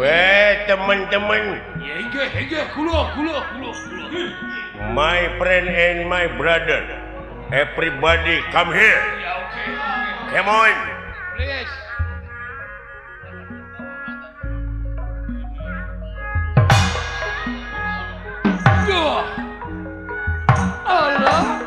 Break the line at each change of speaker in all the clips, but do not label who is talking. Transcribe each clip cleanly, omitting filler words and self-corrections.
Weh teman-teman. My friend and my brother, everybody come here. Come on.
Please. Allah.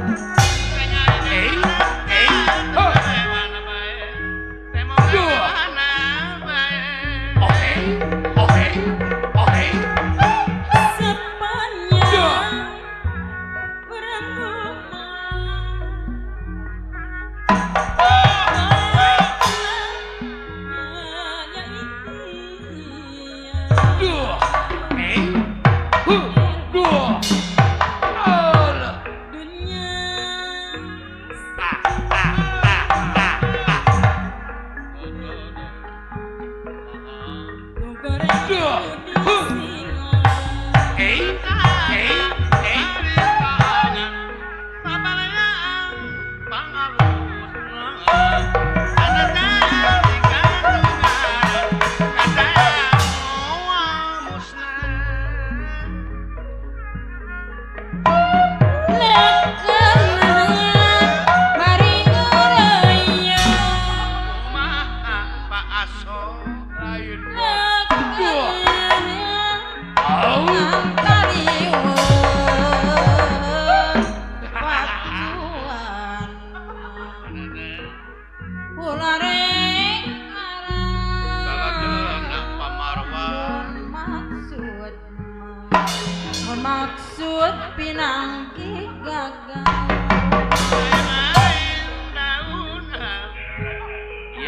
Maksud pinangki gagal.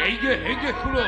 Iya, kulo.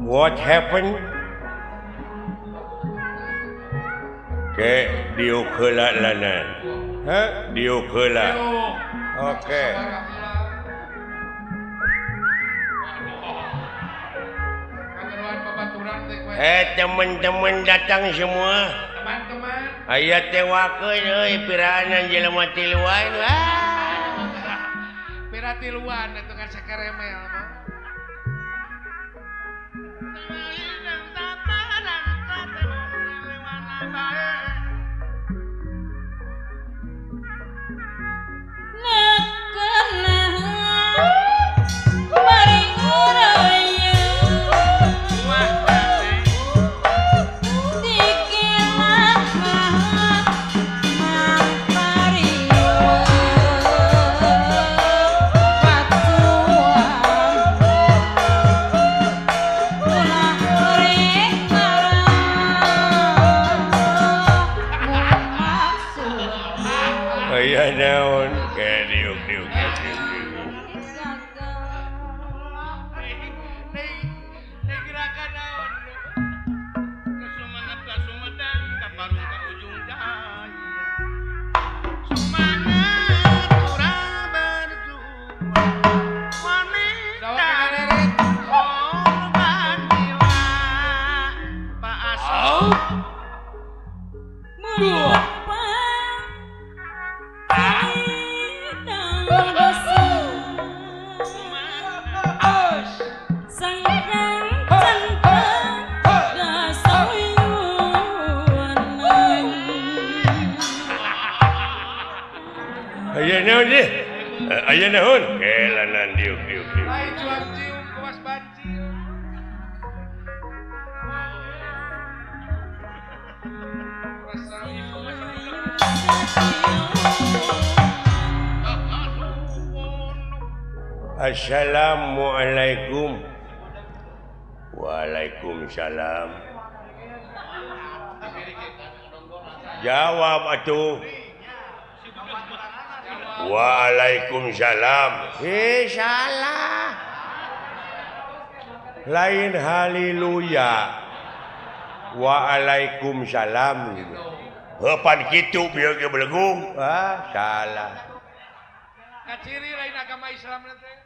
What happened? Ke diuk heula lanan. Hah? Diuk heula. Oke. Teman-teman datang semua.
Teman-teman.
Aya tewakeun euy piraanan jelema tiluan.
Pira tiluan eta kan sakaremel mah.
Aya naon? Kelanan diuk.
Ai cuang cium kuas bancium.
Assalamualaikum. Waalaikumsalam. Jawab atuh. Waalaikumsalam. Salah. Lain haleluya. Waalaikumsalam gitu. Heupan kitu bieu ge belegung. Ah, salah.
Kaciri lain agama Islam teh.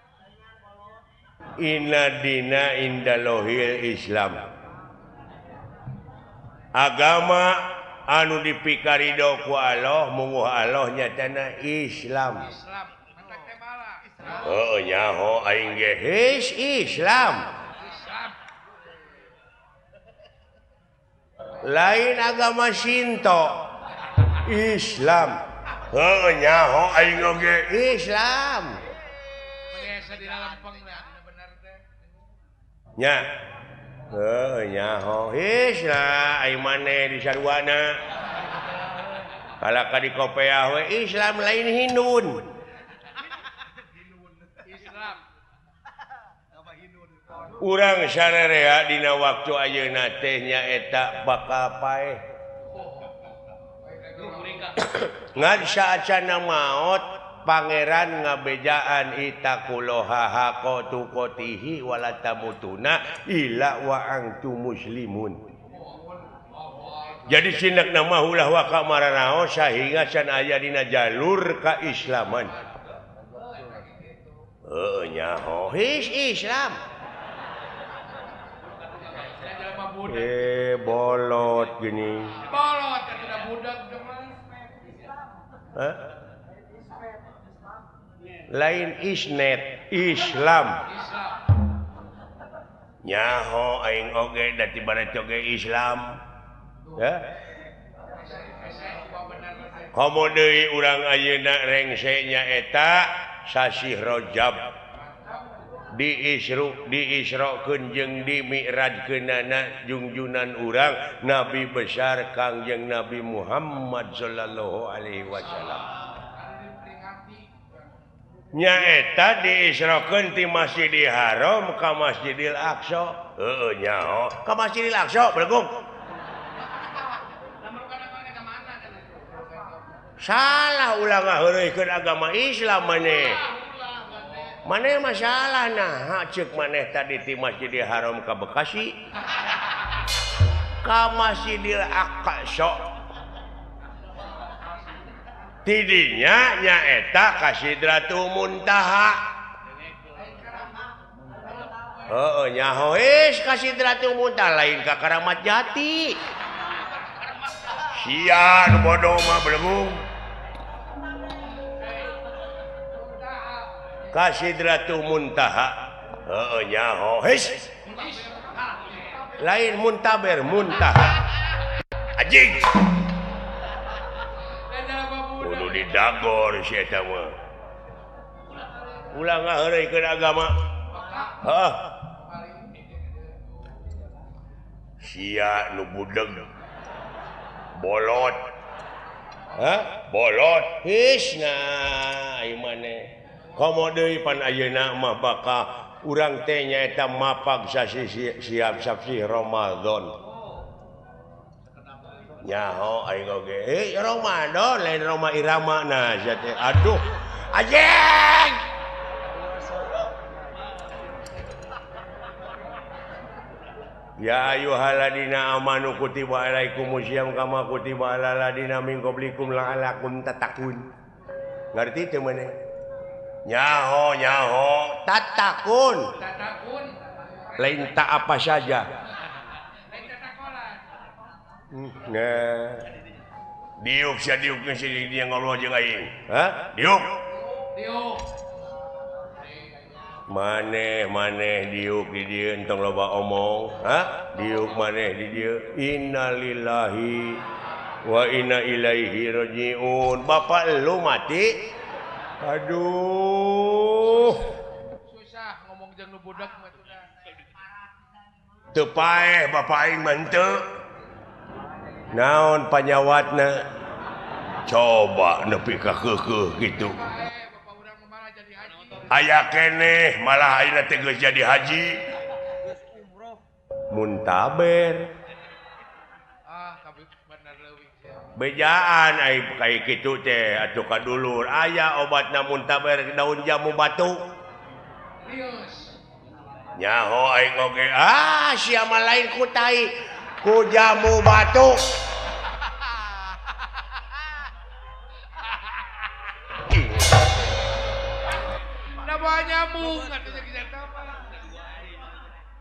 Inna dina indalohil Islam. Agama anu dipikarido ku Allah munguh Allah nyatana Islam.
Islam.
Heuh nyaho aing ge his Islam. Lain agama Shinto. Islam. Heuh nyaho aing oge Islam. Nya. Heuh nyaho Islam aing maneh di sarwana. Kalaka di kopeah we Islam lain Hindun.
Islam.
Urang sarerea dina waktu ayeuna teh nyaeta bakal paeh. Ngan saacana maot pangeran ngabejaan itaqullaha haqqa tuqatihi wala tamutuna illa wa antum muslimun. Jadi sinak nama ulah waka maranao sehingga can aya dina jalur keislaman. Heuh nyaho his Islam. Bolot gini.
Bolot tidak budak teman.
Hah? Lain isnet Islam. Nyaho aing oge da ti barat oge Islam. Ya. Komo deui urang ayeuna rengse nyaeta sasih Rajab. Diisru diisrokeun jeung dimi'rajkeunana jungjunan urang Nabi besar Kangjeng Nabi Muhammad sallallahu alaihi wasallam. Nyaeta diisrokeun ti Masjidil Haram ka Masjidil Aqsa. Heueuh nyaho ka Masjidil Aqsa belegung. Salah ulah ngaheureuykeun agama Islam maneh. Maneh masalah nah ceuk maneh tadi ti Masjidil Haram ka Bekasi ka Masjidil Aqsa. Tidinya nyaeta ka Sidratul Muntaha. Heueuh nyaho geus ka Sidratul Muntaha lain ka Karamat Jati. Sia nu bodoh mah belegung. Ka Sidratul Muntaha. Heueuh nyaho geus. Lain muntaber muntaha. Anjing. Kudu didagor si eta mah. Ulah ngaheureuykeun agama. Heuh. Sia nu budeg. Bolot. Hah? Bolot. His nah ieu maneh. Komo deui pan ayeuna mah bakal urang teh nyaeta mapag sasi siap sasi Ramadan. Nyaho aing oge. Eh Ramadan lain Roma Irama nah sia teh. Aduh. Anjing. Ya ayyuhalladzina amanu kutiba alaikumusiyam kama kutiba alal ladzina min qablikum la'allakum tattaqun. Ngerti teu maneh? Nyaho nyaho tatakun.
Tatakun.
Lain tak apa saja.
Lain tatakolan.
Nah. Diuk sia diuk geus dia ngobrol jeung aing. Hah? Diuk.
Diuk.
Maneh maneh diuk di dieu entong loba omong. Hah? Diuk maneh di dieu. Innalillahi wa inna ilaihi rajiun. Bapak lu mati. Aduh.
Susah ngomong jeung nu budak mah atuh.
Teu paeh bapak aing mah henteu. Naon panyawatna? Coba nepi ka keukeuh kitu. Aya keneh malah ayeuna teh geus jadi haji. Muntaber.
Ah, kabeh bener leuwih.
Bejaan ai kaya kitu teh atuh ka dulur aya obat namun taber daun jamu batu. Nyaho aing oge ah sia mah lain ku tai ku jamu batu.
Da bawa nyamuk atuh jeung eta mah.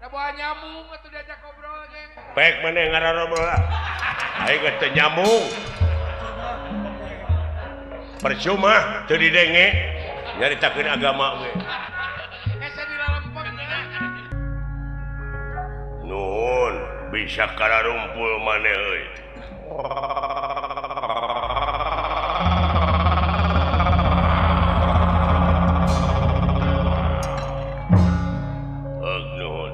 Da bawa nyamuk atuh diajak ngobrol ge.
Pek maneh ngarobrol ah. Aing teu nyambung. Percuma teu didenge nyaritakeun agama we.
Hese dilalempeng.
Nuhun bisa kararumpul maneh euy. Heug nuhun.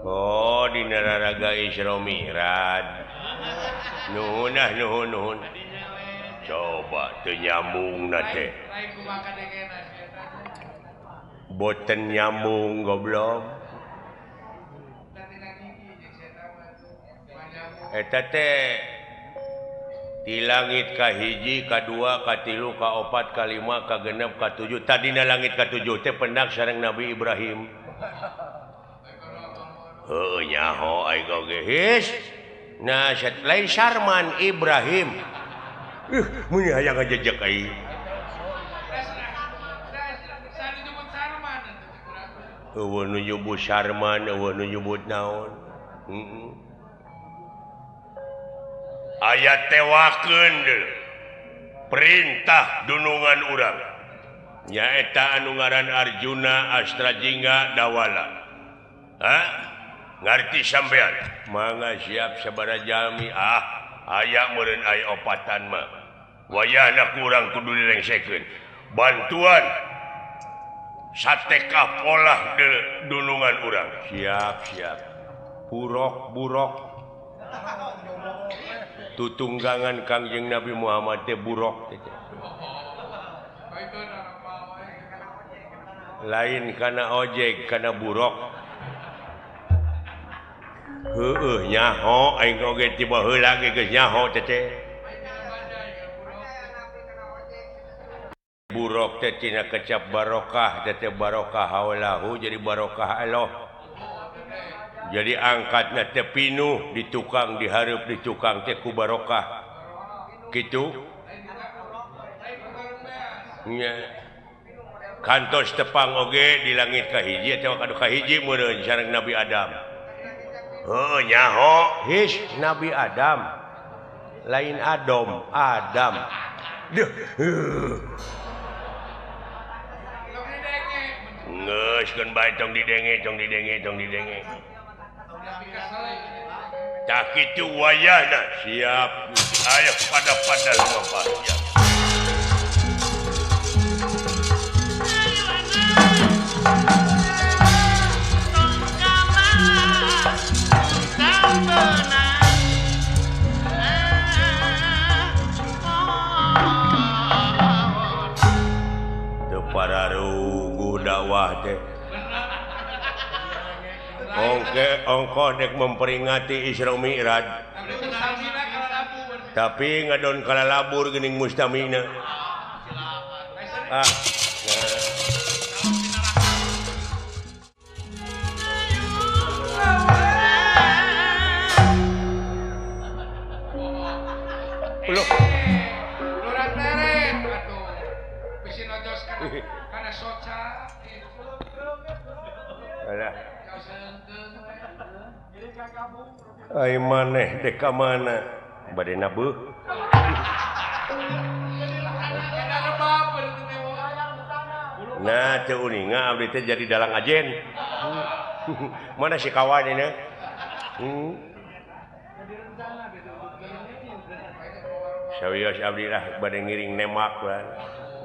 Oh dina raraga Isra Mi'raj. Nuhun ah nuhun nuhun. Coba teu nyambung na teh. Boten nyambung goblok. Eta teh di langit ka hiji, ka dua, ka tilu, ka opat, ka lima, ka genep, ka tujuh. Tadina langit ka tujuh teh pendak sareng Nabi Ibrahim. Heuh nyaho aing oge his. Nah, lain Sarman Ibrahim. Mun hayang ngajejek aing. Eueuh nu nyebut Sarman, eueuh nu nyebut naon. Heeh. Aya tewakeun deui. Perintah dunungan urang. Nyaeta anu ngaran Arjuna Astrajingga Dawala. Hah? Ngarti sampean mangga siap sabaraha jalmi ah aya meureun aya opatan mah wayahna kurang kudu dilengsekeun bantuan sateka polah dunungan urang siap siap burok burok tutunggangan Kangjeng Nabi Muhammad teh burok teh lain kana ojek kana burok. Heueuh nyaho aing oge tiba heula ge geus nyaho teh. Buruk teh tina kecap barokah teh barokah haulahu jadi barokah Allah. Jadi angkatna teh pinuh di tukang dihareup di tukang teh ku barokah. Kitu. Nya. Kantos tepang oge di langit ka hiji atawa ka hiji meureun sareng Nabi Adam. Oh nyaho his Nabi Adam lain Adom Adam. Duh. Geus keun bae tong didenge tong didenge tong didenge. Tah kitu wayahna siap. Ayo pada-pada lumampah siap. Para rugu dakwah teh. Ongke ongkoh dek memperingati Isra Mi'raj. Tapi ngadon kalalabur geuning mustamina. Ah. Loh. Alah. Ai maneh dek ka mana? Bade nabeuh. Nah, teu uninga abdi teh jadi dalang ajen. Mana si kawan ini? Sawios abdi lah bade ngiring nemak kan.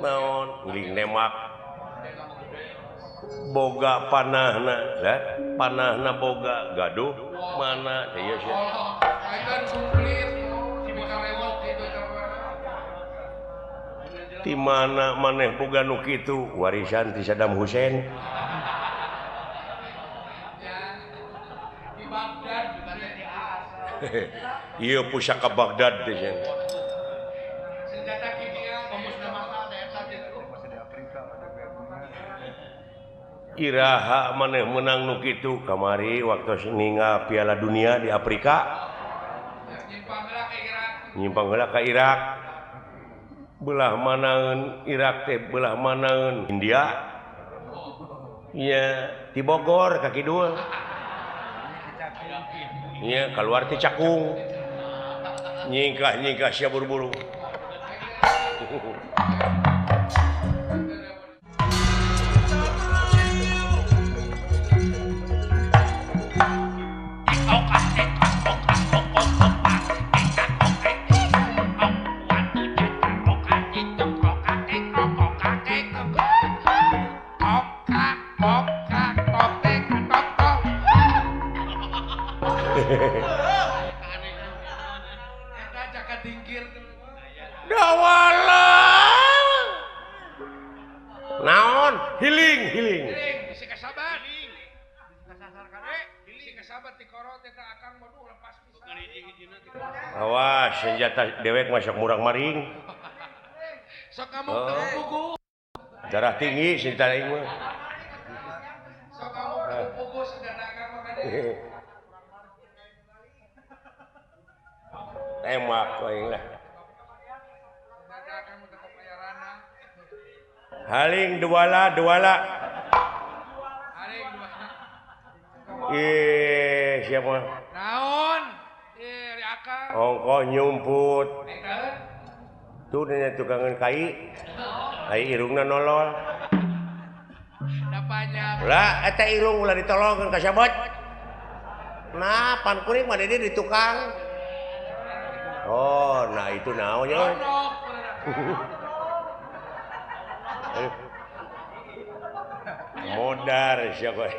Naon ngiring nemak. Boga panahna, lah panahna boga gaduh mana teh ieu sia. Di mana maneh boga nu kitu warisan ti Saddam Hussein. Ieu pusaka Baghdad teh cenah.
Senjata kimia
Iraha maneh menang nu kitu kamari waktu ningal Piala Dunia di Afrika. Nyimpang heula ka Irak. Belah manaeun Irak teh belah manaeun India. Nya ti Bogor ka kidul. Nya kaluar ti Cakung. Nyingkah-nyingkah sia buru-buru. Naon healing healing awas senjata dewek masuk murang maring oh. Darah tinggi senjata aing mah tembak aing lah. Haling duala duala. Ih, siapa?
Naon? Ih, akang.
Ongkoh nyumput. Tuh dina tukangan kai. Kai irungna nolol.
Dapanya.
Lah, eta irung ulah ditolongkeun ka sabot. Nah, pan kuring mah di tukang. Oh, nah itu naon nya. Modar siapa?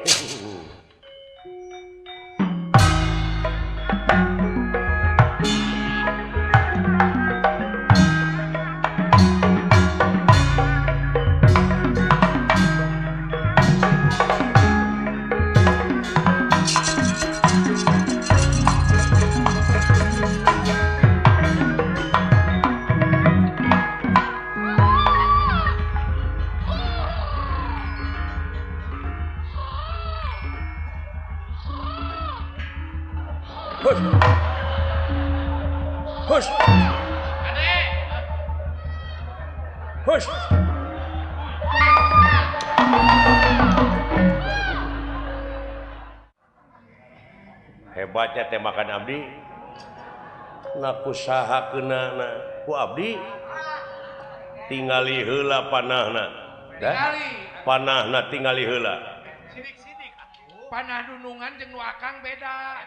Hush. Hush. Hebatnya tembakan abdi. Naku saha keunana ku abdi. Tingali heula panahna. Panahna tingali heula.
Sidik-sidik. Panah dunungan jeung nu akang beda.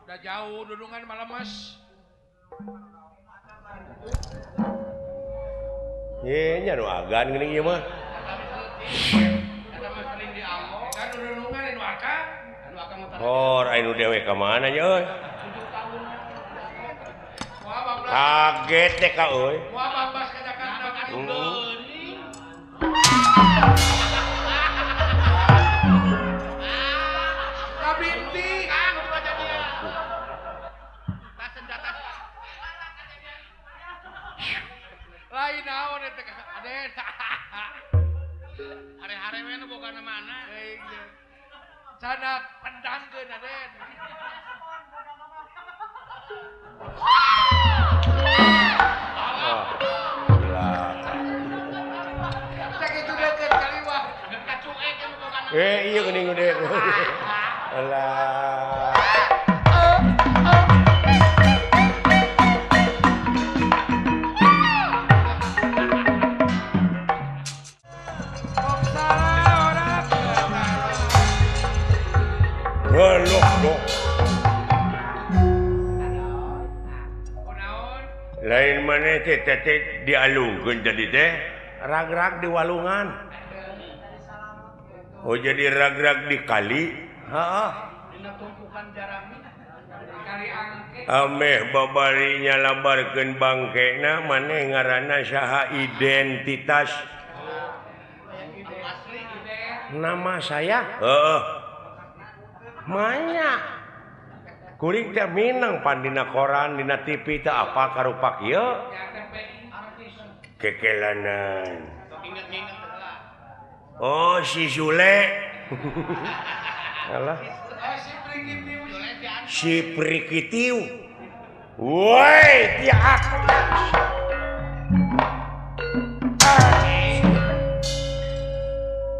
Udah jauh dudungan malah mas.
Ye nya nu agan geuning ieu mah.
Kan dudungan nu akang.
Hor aya nu dewe ka mana nya euy? Kaget deh ka euy.
Moal babas ka Jakarta ka geuning. Kabinti. Lain naon eta Aden. Hare-hare we nu boga mana. Canak pendangkeun Aden. Sakitu deukeut kaliwah. Kacuek nu boga.
Eh ieu geuning gede. Alah. Lain mana teh teh dialungkeun tadi teh rag-rag di walungan. Oh jadi rag-rag di kali. Heeh. Ameh babari nyalabarkeun bangkena maneh ngaranna saha identitas. Nama saya? Heeh. Manya. Kuring teh minang pan dina koran dina TV teh apa karupak ieu kekelanan. Oh si Sule. Alah. Si Prikitiu. Woi, tiak.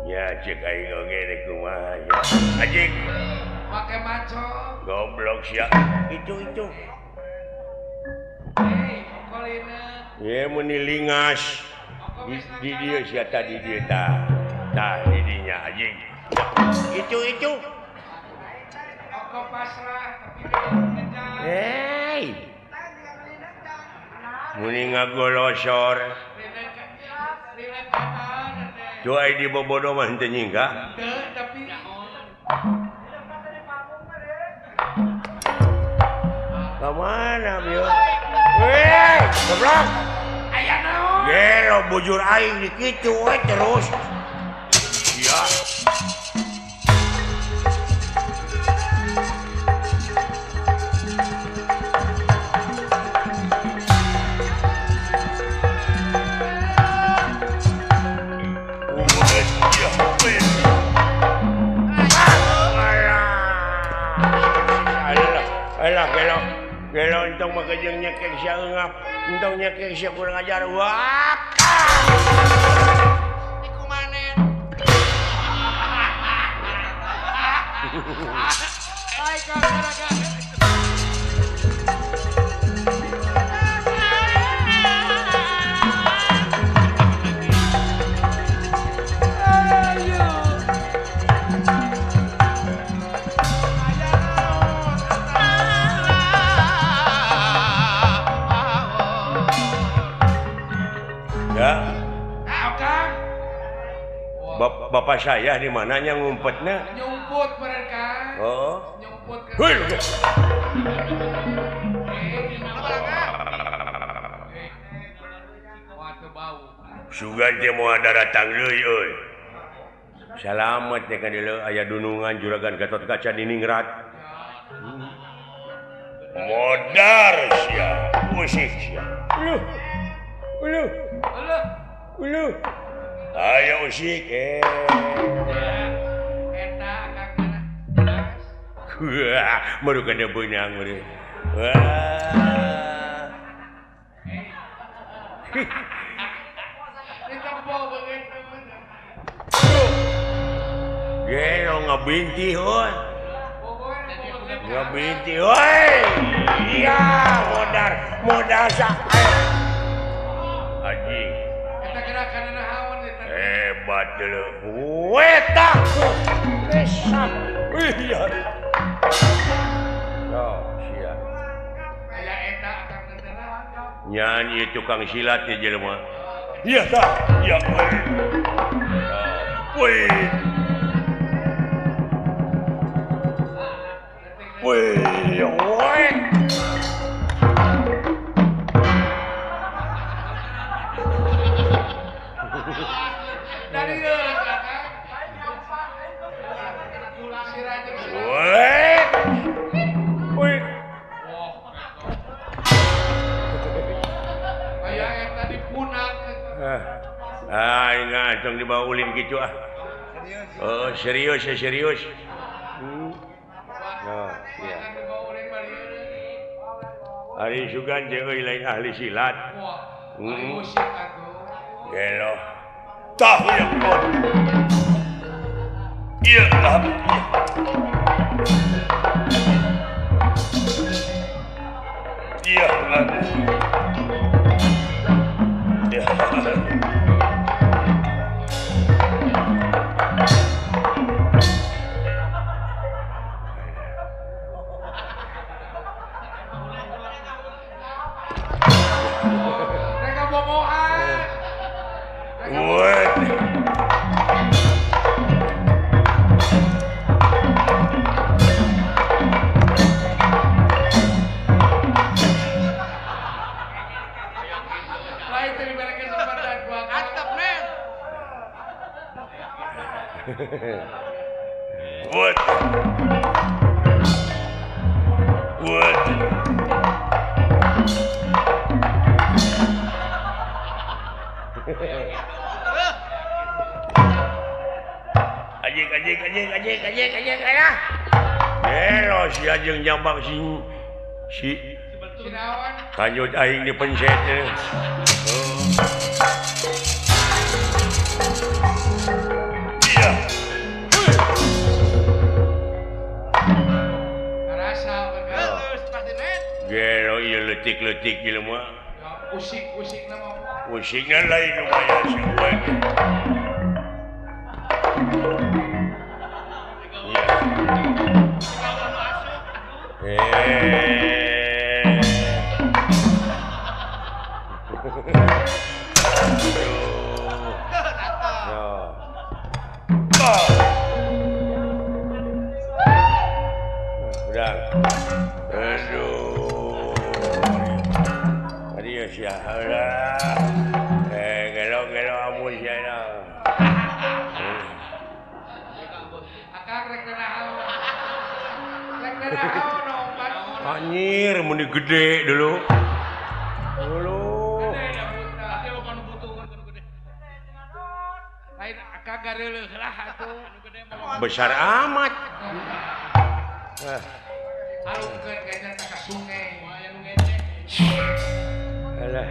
Ya cek aing oge rek kumaha ya. Anjing.
Make maco.
Goblok sia. Itu.
Hei, okolina.
Ye meni lingas. Di dieu sia tadi dieu tah. Tah di dinya anjing. Itu.
Oko pasrah tapi kejar.
Hei. Muni ngagolosor. Cuai di bobodo mah henteu nyingkah.
Teu tapi
ka mana bieu? Weh, goblok.
Aya naon?
Gelo bujur aing di kitu we terus. Iya. Gelo entong mah jeung nyekek sia eungap, entong nyekek sia kurang ajar. Wah.
Dikumanen. Ai ka.
Bapak saya di mananya ngumpetnya?
Nyumput mereka.
Oh.
Nyumput ke.
Sugan teh moal daratang deui euy. Salamet teh ka dieu aya dunungan juragan Gatot Kaca diningrat. Modar sia, usik sia. Uluh. Uluh. Uluh. Ayo usik
eta akang mana?
Wah, baru kada beunang meureun. Wah. Gelo ngabinti heuy. Ngabinti heuy. Iya, modar, modar sa. Anjing.
Eta gerakanna naon eta?
Hebat dulu. Weta. Besar. Iya. Oh, sia.
Aya eta akang teh.
Nyanyi tukang silat ya jelema. Iya tah. Iya. Wih. Wih, wih.
Dari
wih. Wih.
Kayak yang tadi punak.
Ah, ingat tong dibawa ulin gitu ah. Oh, serius ya serius. Oh, iya. Ari sugan jeung euy lain ahli silat.
Wah, musik atuh.
Gelo. Tah ya kon. Iya, tah. Iya, iya. What? Anjing anjing anjing anjing anjing anjing alah. Gelo si anjing nyambang si kanjut aing dipencet. Iya. Gelo ieu leutik-leutik jelema.
Usik-usikna mah.
Usikna lain lumayan sih. Udah. Aduh. Tadi ya siapa? Gelo-gelo amun sia.
Akang rek naon? Rek naon
Anjir, meni gede dulu. Dulu. Besar amat. Alah.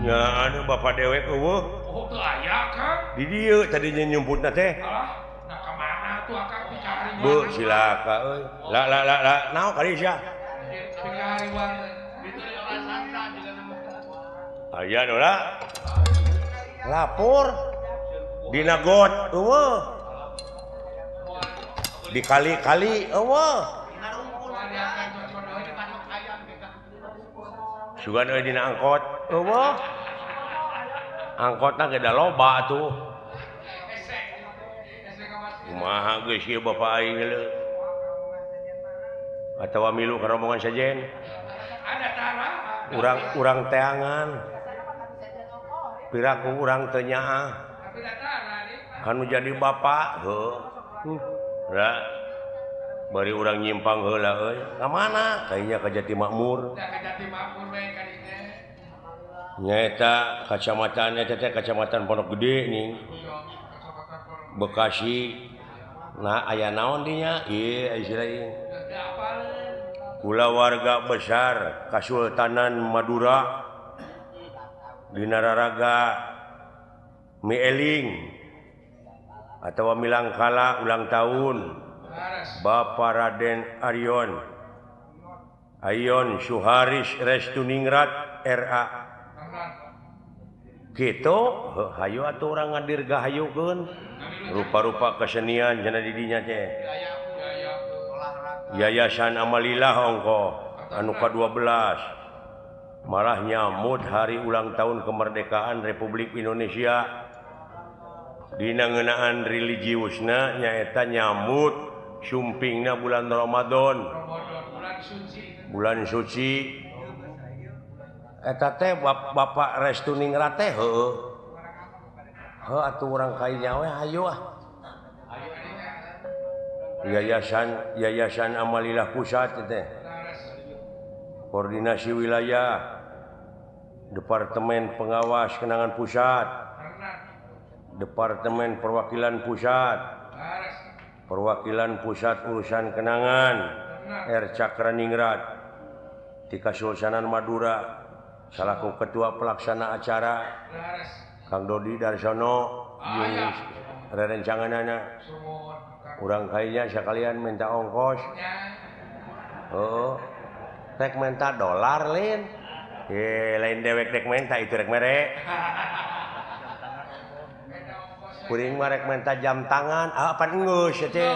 Ya anu bapak dewek eueuh.
Oh, teu aya, Kang.
Di dieu tadinya nyumputna teh.
Alah, nah ka mana tuh akang pikahariwang?
Bu, silaka euy. La la la la, naon kali sia?
Pikahariwang.
Aya nu la. Lapor dina got eueuh. Di kali-kali eueuh. Sugan euy dina angkot eueuh. Angkotna ge da loba atuh. Kumaha geus ieu bapa aing leuh. Atawa milu ka rombongan sejen. Urang teangan. Piraku urang teu nyaah. Anu jadi bapak heuh. Ra bari urang nyimpang heula euy. Ka mana? Kayaknya ka Jati Makmur.
Ka Jati Makmur we ka dinya.
Nyaeta kacamatan eta teh kacamatan Pondok Gede nih. Bekasi. Nah aya naon dinya? Ieu ieu. Kulawarga besar Kasultanan Madura dina raraga mieling atawa milangkala ulang tahun Bapak Raden Arion Ayon Suharis Restuningrat RA. Gitu hayu atuh urang ngadirgahayukeun rupa-rupa kesenian cenah di dinya teh. Yayasan Amalilah ongko anu ka-12 malah nyamut hari ulang tahun kemerdekaan Republik Indonesia dina ngeunaan religiusna nyaeta nyamut sumpingna bulan Ramadan bulan suci eta teh Bapak Restuningrat teh heueuh heuh atuh urang ka dinya we hayu ah. Yayasan Amalilah Pusat teh Koordinasi Wilayah Departemen Pengawas Kenangan Pusat Departemen Perwakilan Pusat Perwakilan Pusat Urusan Kenangan R. Cakraningrat di Kasultanan Madura salaku ketua pelaksana acara Kang Dodi Darsono jeung rerencanganana urang kayaknya sekalian minta ongkos. Oh, rek minta dolar lin. Lain dewek rek minta itu rek mere. Kuring mah rek minta jam tangan, ah apa geus teh.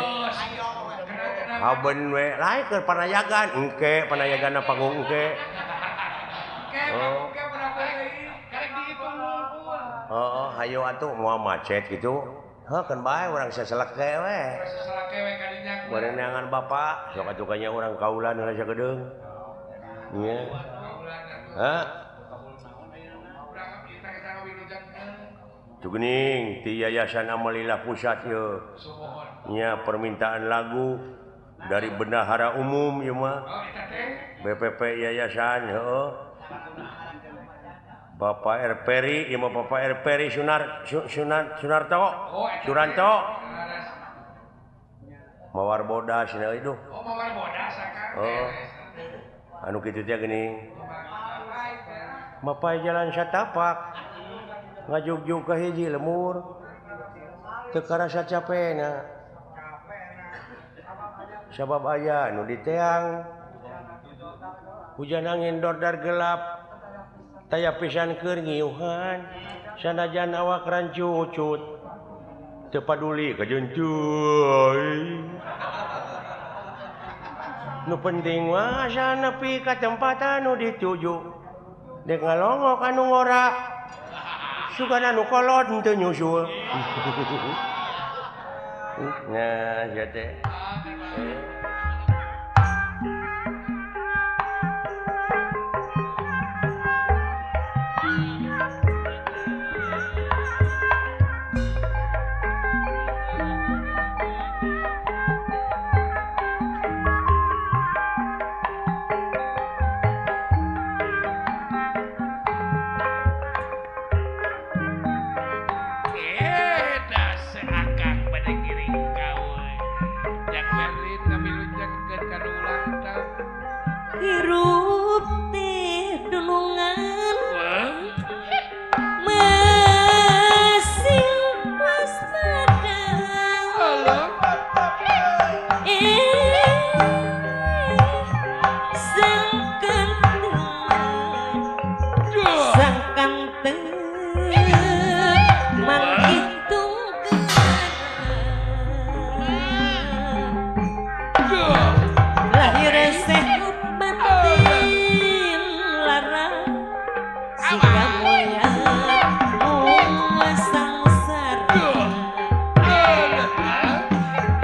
Haben we lain keur panayagan, engke panayaganna panggung engke. Oh, oh, hayo atuh moal macet gitu. Heuh keun bae urang saselek we.
Saselek we kadinya.
Barenangan bapak, sok atuh kanya urang kaulan heula sagedeung. Nya. Hah? Tuh geuning ti Yayasan Amalillah Pusat yeuh. Nya permintaan lagu dari Bendahara Umum ieu mah. BPP Yayasan heuh. Bapak R. Peri, ieu mah Bapak R. Peri Sunarto. Suranto. Mawar bodas cenah euy duh.
Oh, mawar bodas akang.
Oh. Anu kitu teh geuning. Mapai jalan satapak. Ngajugjug ka hiji lemur. Teu karasa capena. Sabab aya nu diteang. Hujan angin dordar gelap. Taya pisan keur ngiuhan. Sanajan awak rancucut. Teu paduli kajencuy. Nu penting mah asa nepi ka tempat anu dituju. Dek ngalongok anu ngora. Sugan anu kolot henteu nyusul. Nah, sia teh.
Hirup teh dunungan masing waspada sangkan teman itu lahir sehat batin lara sikap mulia sengsara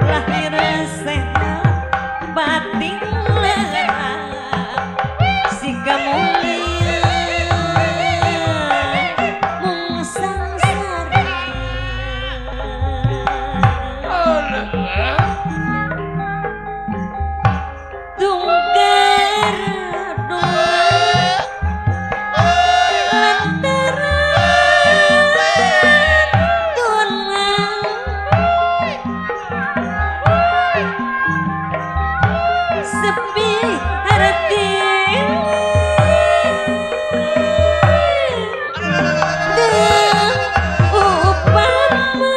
lahir sehat batin lara sikap mulia mung sengsara tunggar lantaran tunang sepi hati upama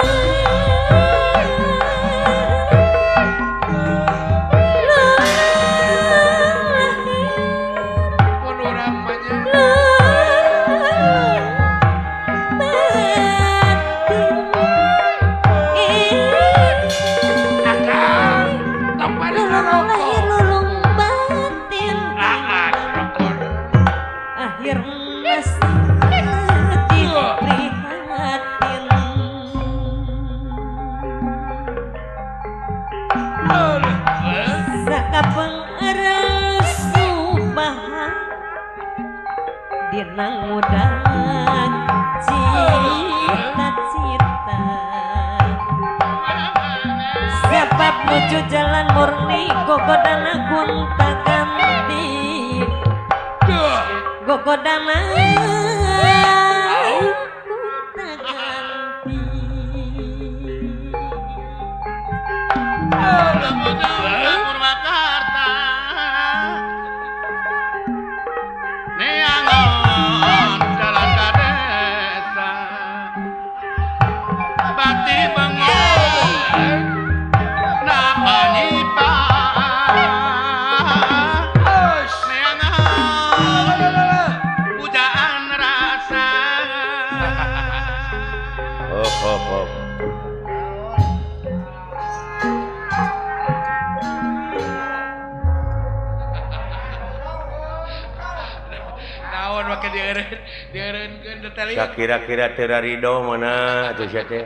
Dinang muda cita-cita sebab nuju jalan murni gogodana gonta ganti gogodana gonta ganti. Kira-kira teu rido mana atuh sia teh.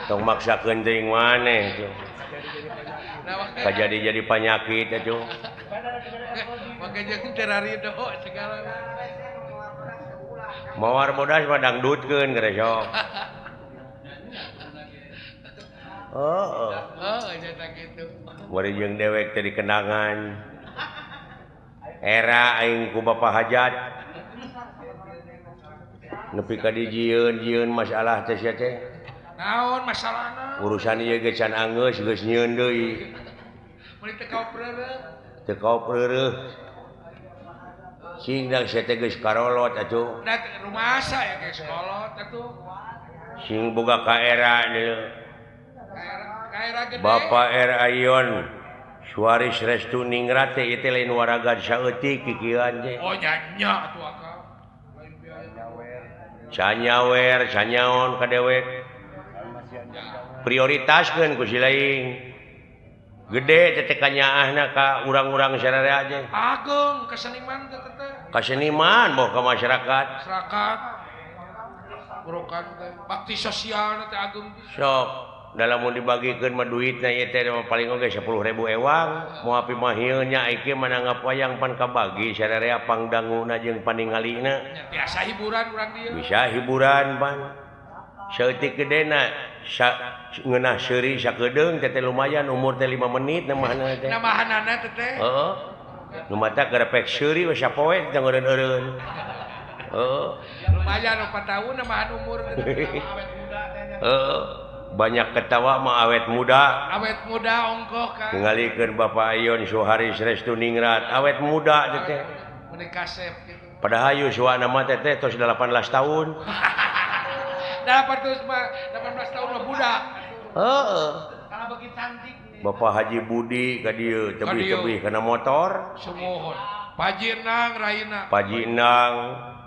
Tong maksakeun teuing maneh tuh. Kajadi jadi panyakit atuh.
Make jeung teu rarido segala.
Mawar bodas mah dangdutkeun geura sok. Oh.
Oh, eta kitu.
Bari jeung dewek teh dikenangan. Era aing ku Bapak Hajat. Nepi ka dijieun-jieun masalah teh sia teh.
Naon masalahna?
Urusan ieu ge can anggeus geus nyieun deui.
Meuli teu kaopreureuh.
Teu kaopreureuh. Sing dang sia teh geus karolot atuh.
Da rumasa ya geus kolot atuh.
Sing boga ka era deui.
Ka era gede.
Bapak R. Ayon Suaris Restu Ningrat teh ieu teh lain waraga saeutik kikieuan teh.
Oh nya nya atuh akang.
Canyawer, canyaon ka dewek. Prioritaskeun ku si lain. Gede teh kanyaahna ka urang-urang sararea teh.
Ageung kaseniman teh teh.
Kaseniman boh ka masyarakat.
Masyarakat. Burukan teh bakti sosial teh ageung pisan.
Sok dalam mun dibagikeun mah duitna ieu teh paling oge 10.000 ewang, moal pimahieun nya ieu mah nanggap wayang pan kabagi sararea pangdanguna jeung paningalina.
Biasa hiburan urang dieu.
Bisa hiburan pan. Saeutik gedena ngeunah seuri sakedeung teh lumayan umur teh 5 menit namahanana teh.
Namahanana teh teh.
Heeh. Nu mata garepek seuri we sapoe teh ngeureun-eureun. Heeh.
Lumayan 4 tahun namahan umur teh awet muda teh.
Heeh. Banyak ketawa mah awet muda.
Awet muda ongkoh kan.
Tingalikeun Bapak Ayon Suharis Restu Ningrat awet muda teh teh.
Meuni kasep kitu.
Padahal yuswana mah teh teh tos 18 tahun.
18 tahun mah budak.
Heeh.
Karena begitu cantik.
Bapak Haji Budi ka dieu tebih-tebih kana motor.
Sumuhun. Paji Nang raina.
Paji Nang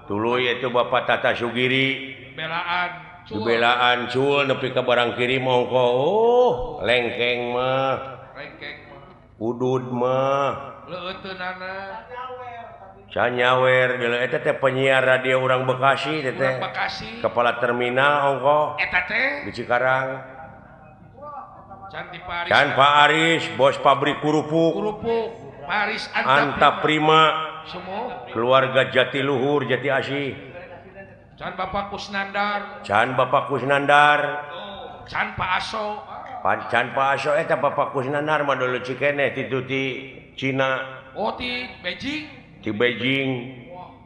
tuluy itu Bapak Tata Sugiri.
Belaan.
Belaan cul nepi ka barang kiri mongko. Oh, lengkeng mah.
Lengkeng mah.
Udud mah.
Leuteunana.
Canyawer deuleu eta teh penyiar radio urang Bekasi teh teh.
Bekasi.
Kepala terminal ongkoh.
Eta teh
di Cikarang.
Can di Paris.
Can Pak Aris, bos pabrik kerupuk.
Kerupuk. Paris
Anta Prima.
Semua.
Keluarga Jatiluhur, Jati Asih.
Can Bapak Kusnandar.
Can Bapak Kusnandar.
Can Pak Aso.
Can Pak Aso eta Bapak Kusnandar mah dulu cikeneh titu ti Cina.
Oh ti Beijing.
Di Beijing.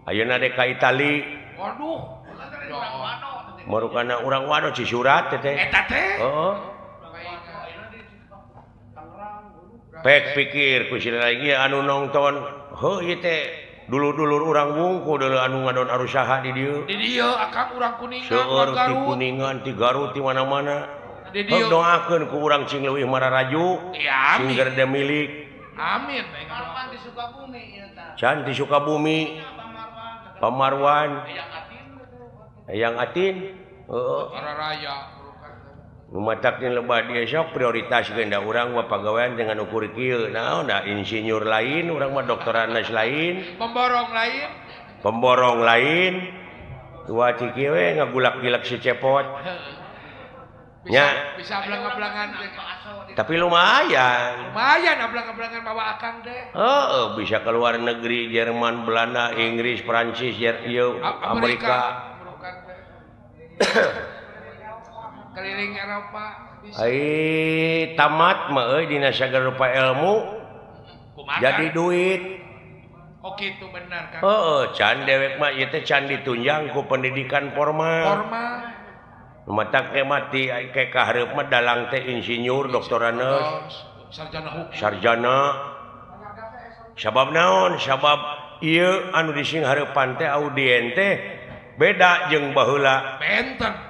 Ayeuna dek ka Itali.
Waduh.
Marukana urang wano Cisurat teh teh.
Eta teh.
Heeh. Pek pikir ku si lagi anu nonton, heuh ieu teh dulur-dulur urang wungku deuleu anu ngadon arusaha di dieu.
Di dieu akang urang Kuningan,
seueur ti Kuningan, ti Garut, ti mana-mana.
Di dieu
doakeun ku urang cing leuwih mararaju,
ya,
sing gerde milik.
Amin.
Marwan di Sukabumi ieu tah.
Can di Sukabumi. Pamarwan. Eyang Atin. Heeh.
Raya.
Nu matak lebah dia sok prioritas da urang mah pagawean dengan ukur kieu. Naon da insinyur lain, urang mah doktoranes lain,
pemborong lain.
Pemborong lain. Dua ciki we ngagulak-gilak si cepot.
Bisa, bisa ablang-ablangan.
Tapi lumayan.
Lumayan ablang-ablangan bawa akang deh.
Heeh, bisa keluar negeri Jerman, Belanda, Inggris, Prancis, Amerika.
Keliling Eropa.
Ai tamat mah euy dina sagala rupa ilmu.
Kumaha?
Jadi duit.
Oh kitu benar kan.
Heeh, can dewek mah ieu teh can ditunjang ku pendidikan formal.
Formal.
Matak teh mati ke kahareup mah dalang teh insinyur, doktoranes,
sarjana hukum.
Sarjana. Sabab naon? Sabab ieu anu dising hareupan teh audien teh beda jeung baheula.
Benten.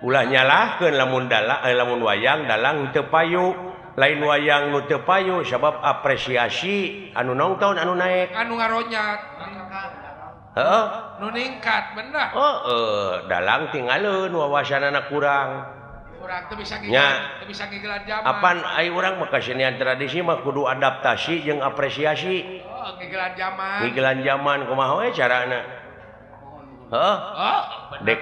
Ulah nyalahkeun lamun dalang lamun wayang dalang teu payu, lain wayang nu teu payu sabab apresiasi anu nongton anu naek,
anu ngaronyat.
Heeh,
nu ningkat bener.
Heeh, dalang tinggalin wawasanana kurang.
Urang teu bisa ngigelan, teu bisa ngigelan zaman.
Apan ai urang mah kasenian tradisi mah kudu adaptasi jeung apresiasi.
Oh, ngigelan zaman.
Ngigelan zaman kumaha we carana? Heeh. Dek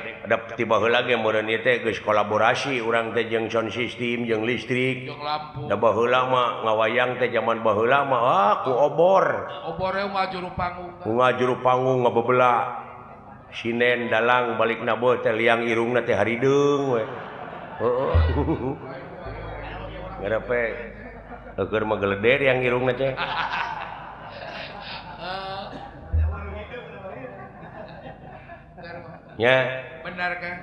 tiba heula ge meureun ieu teh geus kolaborasi urang teh jeung sound system jeung listrik.
Jeung lampu.
Da baheula mah ngawayang teh jaman baheula mah ah ku obor.
Obore ngajuru panggung.
Ngajuru panggung ngabebela. Sinen dalang balik naboh teh liang irungna teh harideung we. Heeh. Ngarepe keur mah geleder yang irungna teh. Nya.
Benar kan?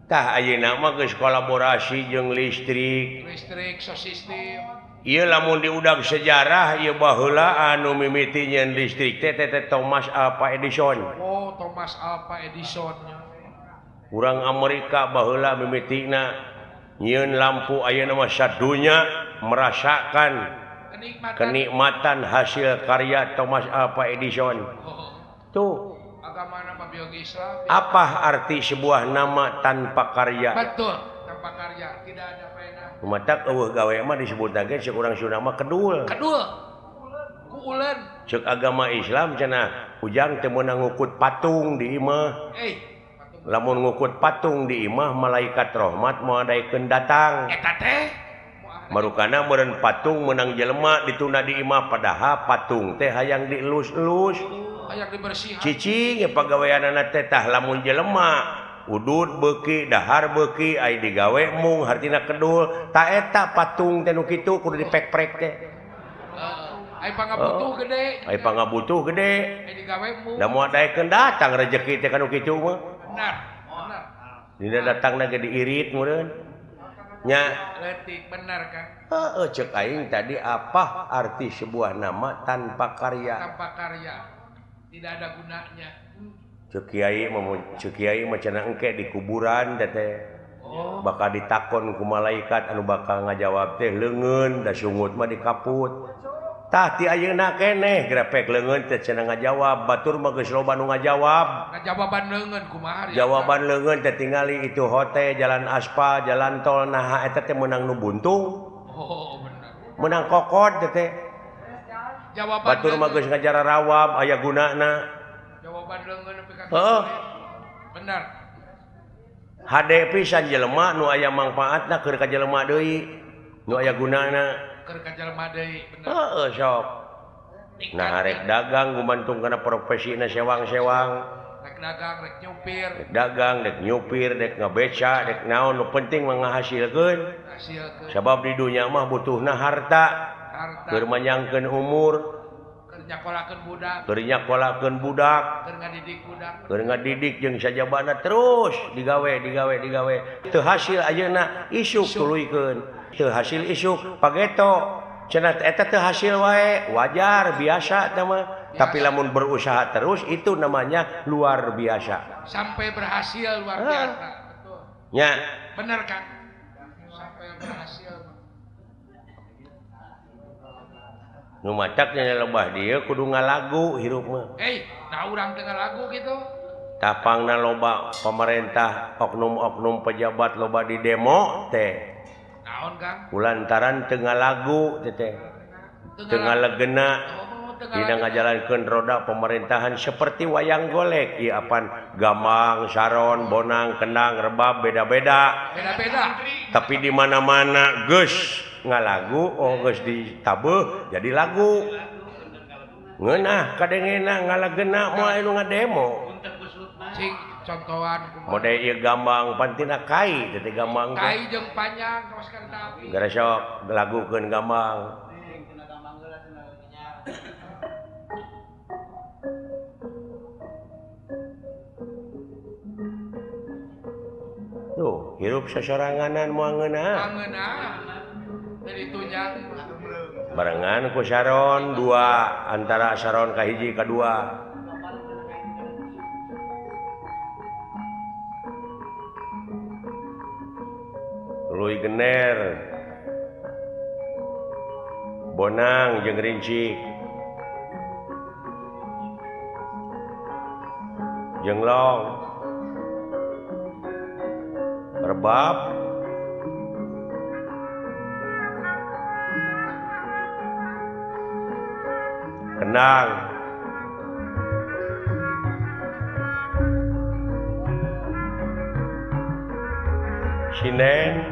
Tah ayeuna mah geus kolaborasi jeung listrik.
Listrik sound system.
Ieu lamun diudag sejarah ieu baheula anu mimiti nyeun listrik teh teh Thomas Alva Edison.
Oh, Thomas Alva Edison.
Urang Amerika baheula mimitina nyieun lampu ayeuna mah sadunya merasakan kenikmatan hasil karya Thomas Alva Edison.
Oh.
Tuh.
Agama nama biologi Islam.
Apa arti sebuah nama tanpa karya?
Betul, tanpa karya tidak ada faedah.
Matak eueuh gawe mah disebut lagi cek urang Sunda mah kedul.
Kedul. Ku ulen.
Cek agama Islam cenah ujang teu meunang ngukut patung di imah. Lamun ngukut patung di imah malaikat rahmat moal daekeun datang.
Eta teh
marukana meureun patung meunang jelema ditunda di imah padahal patung teh hayang dielus-elus.
Hayang dibersihan.
Cicing pagaweanana teh tah lamun jelema udud beuki dahar beuki ai digawe mung hartina kedul ta eta patung teh nu kitu kudu dipek-prek teh.
Ai pangabutuh gede.
Ai pangabutuh gede.
Ai digawe mung.
Da moal daekeun datang rejeki teh kanu kitu mah.
Benar. Benar.
Dina datangna ge diirit meureun. Nya
leutik benar kan?
Heeh ceuk aing tadi apa arti sebuah nama tanpa karya?
Tanpa karya. Tidak ada gunanya.
Ceuk kiai mah cenah engke di kuburan teh.
Oh.
Bakal ditakon ku malaikat anu bakal ngajawab teh leungeun da sungut mah dikaput. Tah ti ayeuna keneh grepek leungeun teh cenah ngajawab batur mah geus loba nu ngajawab.
Ngajawaban leungeun kumaha?
Jawaban leungeun teh tingali itu hotel, jalan aspal, jalan tol naha eta teh meunang nu buntung.
Oh, bener.
Meunang kokod teh.
Jawaban
batur mah geus ngajarawab aya gunana.
Jawaban leungeun nepi ka
heeh.
Bener.
Hade pisan jelema nu aya mangpaatna keur ka jelema deui nu aya gunana.
Keur ka jelema deui bener.
Heeh sok. Nah rek dagang gumantung kana profesina sewang-sewang.
Rek dagang rek nyupir.
Rek dagang rek nyupir rek ngabeca rek naon nu penting mah ngahasilkeun.
Hasilkeun.
Sabab di dunya mah butuhna harta.
Harta.
Keur manyangkeun umur.
Keur nyakolakeun budak.
Keur nyakolakeun budak.
Keur ngadidik budak.
Keur ngadidik jeung sajabana terus digawe digawe digawe. Teu hasil ayeuna isuk tuluykeun. Teu hasil isuk pageto. Cenah eta teu hasil wae, wajar biasa teh mah. Tapi lamun berusaha terus itu namanya luar biasa.
Sampai berhasil luar biasa. Betul.
Nya.
Bener kan? Sampai berhasil.
Nu matak nya lebah dieu kudu ngalagu hirup mah.
Nah urang teu ngalagu kitu.
Tapangna loba pemerintah, oknum-oknum pejabat loba di demo teh.
Naon Kang?
Kulantaran teu ngalagu teh teh. Teu ngalegena dina ngajalankeun roda pemerintahan seperti wayang golek ieu apan gambang, saron, bonang, kendang, rebab beda-beda.
Beda-beda.
Tapi di mana-mana geus ngalagu, oh geus ditabeuh jadi lagu. Ngeunah kadengena ngalagena moal anu ngademo.
Cing contohan kumaha.
Mode ieu gambang pantina kai teh gambang.
Kai jeung panjang kawas kareta api.
Gara sok lagukeun gambang. Tuh, hirup sasoranganan moal ngeunah.
Ngeunah.
Barengan ku saron dua antara saron ka hiji ka dua. Tuluy gener. Bonang jeung rincik. Jeung long. Rebab. Kendang. Sinen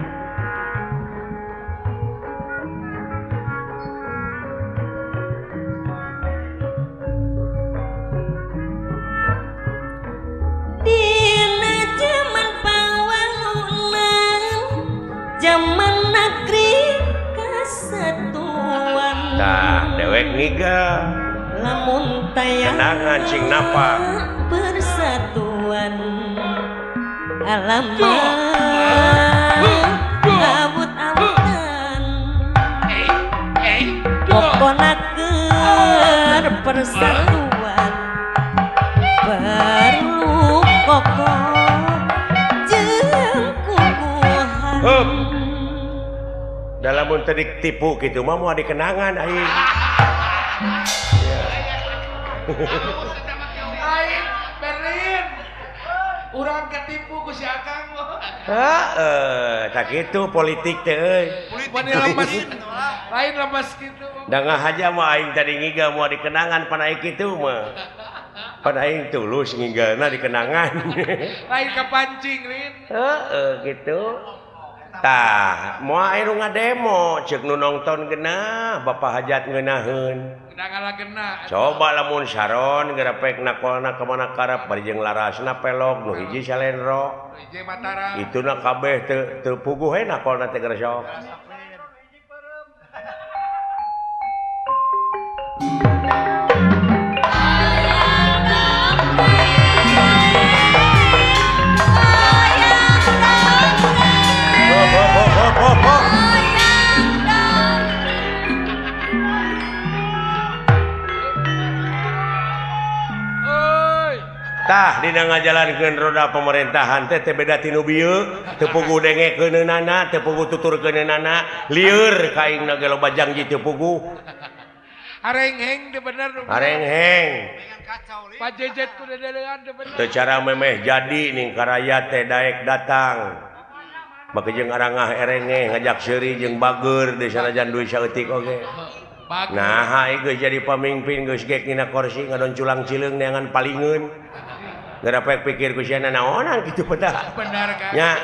Dina zaman pawangunan, zaman negeri kesatuan.
Tah dewek ngiga
lamun tayang
kenangan sing napak
persatuan alamat awut-awutan pokona keur persatuan perlu kokoh jeung kukuhan.
Dalam mun teu ditipu kitu mah moal dikenangan aing.
Aing Berlin. Urang ketipu ku si Akang mah.
Heeh, tak kitu politik teh euy.
Politik lemes. Lain lemes kitu.
Da ngahaja mah aing tadi ngiga moal dikenangan pan aing kitu mah. Pan aing tulus ngigalna dikenangan.
Lain kepancing, Lin.
Heeh, kitu. Tah, moal aya nu ngademo ceuk nu nongton geunah, Bapak Hajat ngeunaheun. Coba lamun saron gerepek nakolna ka mana karep bari jeung larasna pelog nu hiji salendro. Ituna kabeh teu puguh we nakolna teh geresok. Tah dina ngajalankeun roda pemerintahan teh teu beda ti nu bieu, teu puguh dengekeunana, teu puguh tuturkeunana, lieur ka aingna ge loba janji teu puguh.
Harengheng teu bener.
Harengheng.
Pajejet ku dedelean teu bener.
Teu cara memeh jadi ning karayat teh daek datang. Make jeung arangah erengeh ngajak seuri jeung bager di sanajan duit saeutik oge. Nah, geus jadi pamimpin geus gek dina kursi ngadon culang cileung neangan palingeun. Garapek pikir ku sia naonan kitu peta.
Bener kan?
Nya.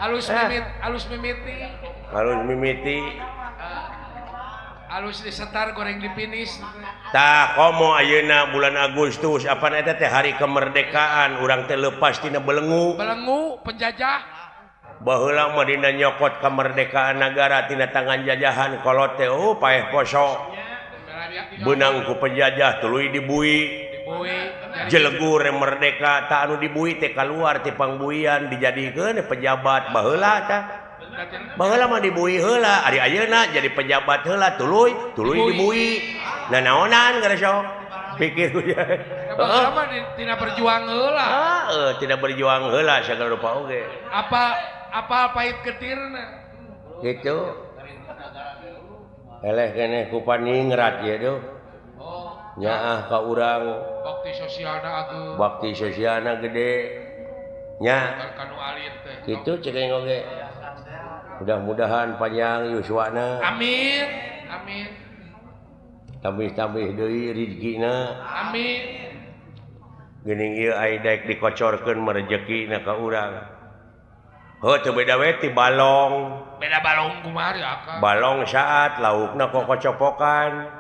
Alus mimit, alus mimiti.
Alus mimiti.
Alus disetar goreng dipinis.
Tah komo ayeuna bulan Agustus apan eta teh hari kemerdekaan urang teh leupas tina belengu.
Belengu penjajah.
Baheula mah dina nyokot kemerdekaan nagara tina tangan jajahan kolot teh oh paeh poso. Beunang ku penjajah tuluy dibui. Jelegur merdeka tak anu dibui teh kaluar ti pangbuian dijadikeun pejabat baheula tah. Baheula mah dibui heula, ari ayeuna jadi pejabat heula tuluy tuluy dibui. Nanaonan geus pikir ku ya.
Baheula mah tina berjuang heula.
Heeh, tina berjuang heula sagala rupa oge.
Apa apa pahit ketirna.
Gitu. Eleh keneh ku paningrat ieu duh. Nyaah ka urang
bakti sosialna ageung.
Bakti sosialna gede. Nya. Kitu cek aing oge. Mudah-mudahan panjang yuswana.
Amin. Amin.
Tambih-tambih deui rezekina.
Amin.
Geuning ieu ai daek dikocorkeun mah rejekina ka urang. Heuh teu beda we ti balong.
Beda balong kumaha ya Akang?
Balong saat laukna kokocopokan.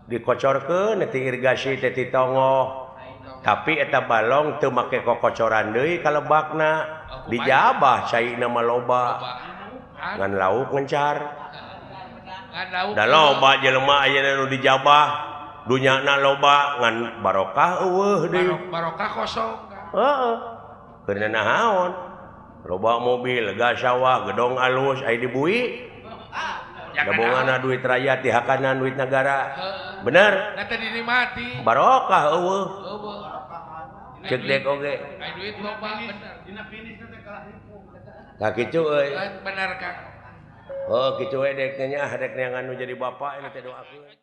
Dikocorkeun ti irigasi teh ti tongoh. Tapi eta balong teu make kokocoran deui ka lebakna. Dijabah caina mah loba. Ngan lauk ngencar. Da loba jelema ayeuna nu dijabah, dunyana loba ngan barokah eueuh deui.
Barokah kosong.
Heeh. Keur naon? Loba mobil, lega sawah, gedong alus aya dibui. Gabunganna duit rakyat dihakanan duit negara. Bener?
Da teh dinikmati.
Barokah eueuh.
Eueuh.
Ceuk dek oge.
Aya duit loba bener.
Dina finisna teh kalah ribu.
Tah kitu euy.
Bener Kang.
Oh kitu we dek nya dek neangan nu jadi bapak ini teh doakeun.